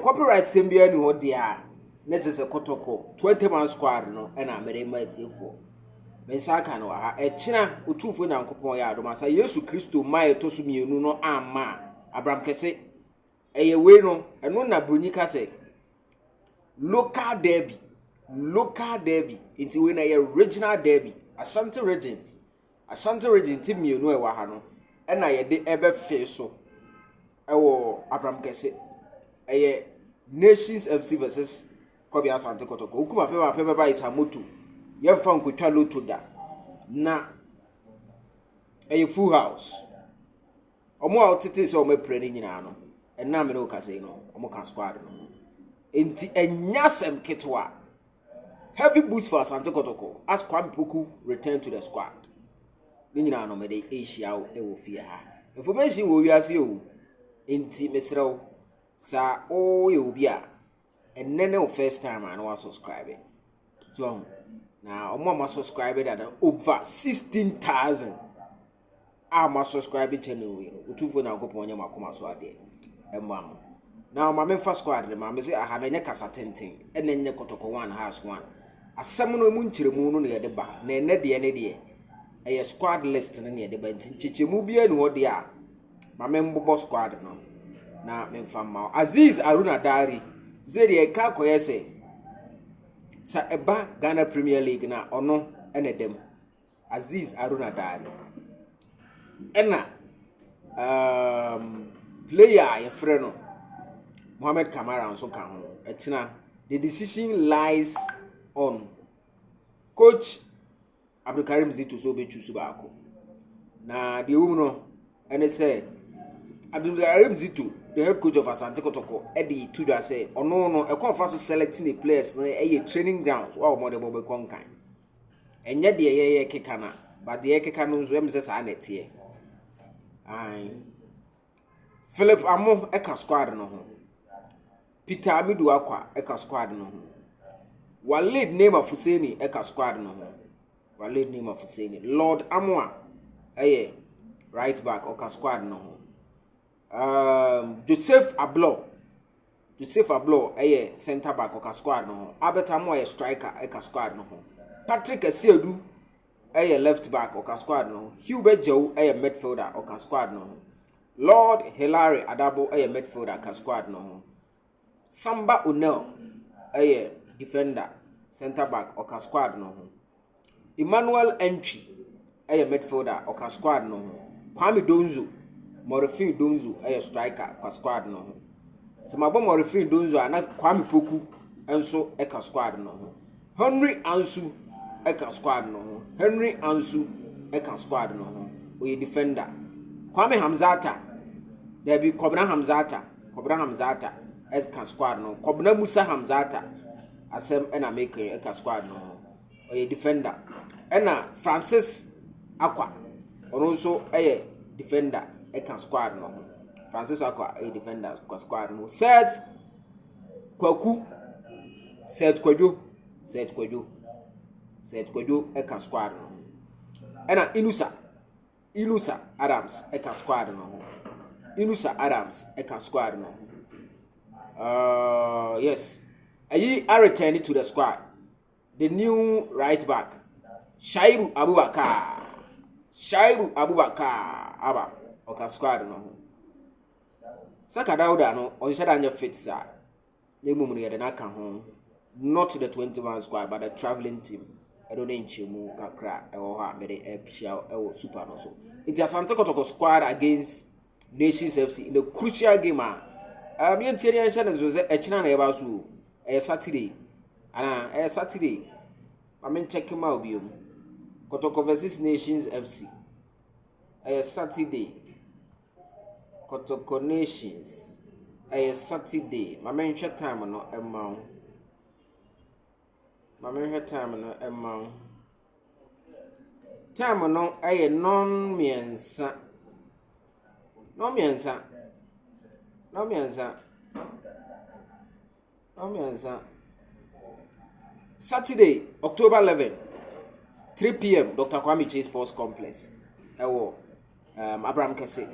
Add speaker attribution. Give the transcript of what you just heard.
Speaker 1: copyright sɛm biara ni hɔ deɛ a, ne kyerɛ sɛ Kɔtɔkɔ 20 man squad no ɛna mede ma atiefoɔ. Me nsa aka no wɔ ha. Ɛkyena Otumfoɔ Nyankopɔn yɛ adom asa Yesu Kristo ma ɛtɔ so mmienu no amma a, Abram Kɛse ɛyɛ wei no. Ɛno na Broni ka sɛ local derby, local derby. Nti wei na ɛyɛ regional derby, Ashanti regions, Ashanti Region ti mmienu a ɛwɔ ha no ɛna yɛde ɛbɛfe so ɛwɔ Abram Kɛse. Ɛyɛ Nations FC versus Kɔbi Asante Kɔtɔkɔ. Okum apɛm apɛm bɛba Isamoto, yɛmfa nkotwa loto da na ɛyɛ full house. Ɔmo a wɔtete sɛ ɔmo apira no nyinaa no, ɛnam ne okasa yi no, ɔmo ka squad no ho. Nti ɛnya asɛm ketewa. Heavy boost for Asante Kɔtɔkɔ as Kwame Poku return to the squad. Ne nyinaa no, mɛde ahyia wo ɛwɔ fie ha. Information wɔ wiase o, nti mesrɛ wo, saa woyɛ obi a ɛnnɛ ne wo first time a na wa subscribe so ɔho na ɔmo a ma subscribe dada, over 16,000 a ma subscribe channel yi no, Otumfoɔ Nyankopɔn nyɛ mo akoma so adeɛ ɛmmoa mo. Na ɔma memfa squad no ma me sɛ aha no ɛnyɛ kasa tenten, ɛna ɛnyɛ Kɔtɔkɔ one house one. Asɛm no mu nkyerɛmu no na yɛde ba na ɛnɛ deɛ ne deɛ ɛyɛ squad list no na yɛde ba. Nti nkyekyɛmu biara ni hɔ deɛ a, ma membobɔ squad no na memfa mma wo. Aziz Aruna Dari sɛ deɛ ɛka akɔyɛ sɛ ɛba Ghana Premier League na ɔno ɛna dɛm Aziz Aruna Dari ɛna player a yɛfrɛ no Mohamed Kamara nso ka ho. Ɛkyena the decision lies on coach Abdulkarim Zito sɛ ɔbɛtwi so baako. Na deɛ ɛwɔ mu no ɛne sɛ Abdulkarim Zito, the head coach of Asante Kotoko, ɛde to dwa sɛ ɔno no ɛkɔn fa so selecting the players no ɛyɛ training grounds wa wɔn de bɔ bɛkɔ nkan. Ɛnyɛ deɛ yɛyɛ keka na, but deɛ yɛkeka no nso ɛmu sɛ saa na ɛteɛ. Ayi Philip Amo ɛka squad no ho, Peter Amidu Akwa ɛka squad no ho, Walid Neema Fuseni ɛka squad no ho, Walid Neema Fuseni. Lord Amoa ɛyɛ right back, ɔka squad no ho. Joseph Ablo, Joseph Ablo ɛyɛ centre back, ɔka squad no ho. Albert Amoa yɛ striker, ɛka squad no ho. Patrick Asiedu ɛyɛ left back, ɔka squad no ho. Hubert Joe ɛyɛ midfielder, ɔka squad no ho. Lord Hilary Adabo ɛyɛ midfielder, ka squad no ho. Samba O'Neil ɛyɛ defender, centre back, ɔka squad no ho. Emmanuel Entry ɛyɛ midfielder, ɔka squad no ho. Kwame Donzo, Morifin Donzo ɛyɛ striker, ka squad no ho. Sɛ mabɔ Morifin Donzo a, na Kwame Poku nso ɛka squad no ho. Henry Ansu ɛka squad no ho, Henry Ansu ɛka squad no ho, ɔyɛ defender. Kwame Hamzata, dabi, Kɔbena Hamzata, Kɔbena Hamzata ɛka squad no. Kɔbena Musa Hamzata asɛm ɛna meka yi, ɛka squad no ho, ɔyɛ defender. Ɛna Francis Akwa, ɔno nso ɛyɛ defender, ɛka squad no ho. Francis Akwa ɛyɛ defender, ka squad no ho. Seth Kwaku, Seth Kwadwo, Seth Kwadwo, Seth Kwadwo ɛka squad no ho. Ɛna Inusa, Inusa Adams ɛka squad no ho, Inusa Adams ɛka squad no ho. Yes, ayi a return to the squad, the new right back Shaibu Abubakar, Shaibu Abubakar aba, ɔka squad no ho. Saka Dauda no, ɔnhyɛ da nyɛ fit saa, na mmom no yɛde no aka ho, not the 21 squad but the travelling team. Ɛno ne nkyɛmu kakra ɛwɔ hɔ a mede ɛhyia ɛwɔ super no so. Nti Asante Kɔtɔkɔ squad against Nations FC in a crucial game a yɛntie ne yɛnhyɛ no nso sɛ ɛkyena na yɛba so o. Ɛyɛ Saturday anaa? Ɛyɛ Saturday. Ma menkyɛke ma wo biom. Kɔtɔkɔ versus Nations FC ɛyɛ Saturday. Kɔtɔkɔ Nations ɛyɛ Saturday. Ma menhwɛ time no ɛma wo, ma menhwɛ time no ɛma wo. Time no ɛyɛ 3:30, 3:30, 3:30, 3:30, Saturday, October 11, 3 p.m., Dr Kwame Kyei Sports Complex ɛwɔ Abraham Kɛse.